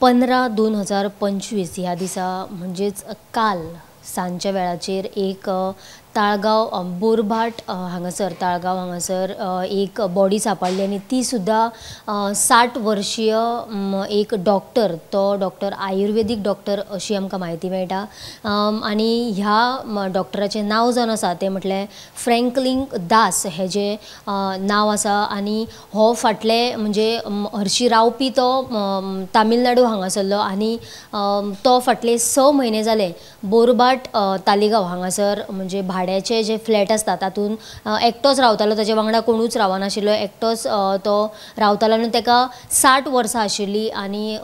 15/2/2025 ह्या दिसा म्हणजेच काल सांजच्या वेळाचेर एक ताळगांव बोरभाट हांगासर ताळगांव हांगासर एक बॉडी सापडली आनी ती सुद्दां 60 वर्शीय एक डॉक्टर, तो डॉक्टर आयुर्वेदीक डॉक्टर अशी आमकां म्हायती मेळटा. आनी ह्या डॉक्टराचें नांव जावन आसा तें म्हटल्यार फ्रँकलीन दास हेजें नांव आसा. आनी हो फाटले म्हणजे हरशी रावपी तो तामिळनाडू हांगासरलो आनी तो फाटले 6 म्हयने जाले बोरभाट तालिगांव हांगासर म्हणजे भाड्याचे जे फ्लॅट आसता तातूंत एकटोच रावतालो, ताजे वांगडा कोणूच रावनाशिल्लो, एकटोच तो रावतालो आनी ताका 60 वर्सां आशिल्ली. आनी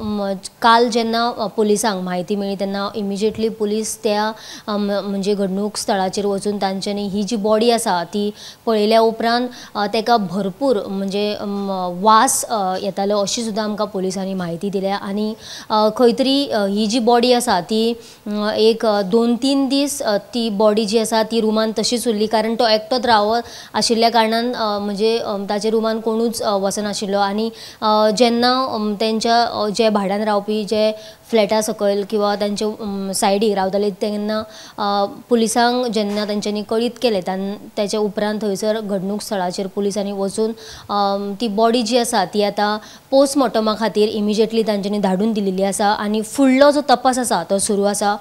काल जेन्ना पुलिसांक म्हायती मेळ्ळी तेन्ना इमिजिएटली पुलीस त्या म्हणजे घडणूक स्थळाचेर वचून तांच्यांनी ही जी बॉडी आसा ती पळयल्या उपरांत ताका भरपूर म्हणजे वास येतालो अशी सुद्दां आमकां पुलिसांनी म्हायती दिल्या. आनी खंय तरी ही जी बॉडी आसा ती एक 2-3 दीस ती बॉडी जी आसा ती रुमान तशीच उरली, कारण तो एकटोच रावत आशिल्ल्या कारणान म्हणजे ताच्या रुमान कोणूच वचनाशिल्लो. आनी जेन्ना तेंच्या जे भाड्यान रावपी जे फ्लॅटा सकयल किंवा तांचे सायडीक रावताले तेन्ना पुलिसांक जेन्ना तांच्यांनी कळीत केलें ताच्या उपरांत थंयसर घडणूक स्थळाचेर पुलिसांनी वचून ती बॉडी जी आसा ती आतां पोस्टमॉर्टमा खातीर इमिजिएटली तांच्यांनी धाडून दिलेली आसा आनी फुडलो जो तपास आसा तो सुरू आसा.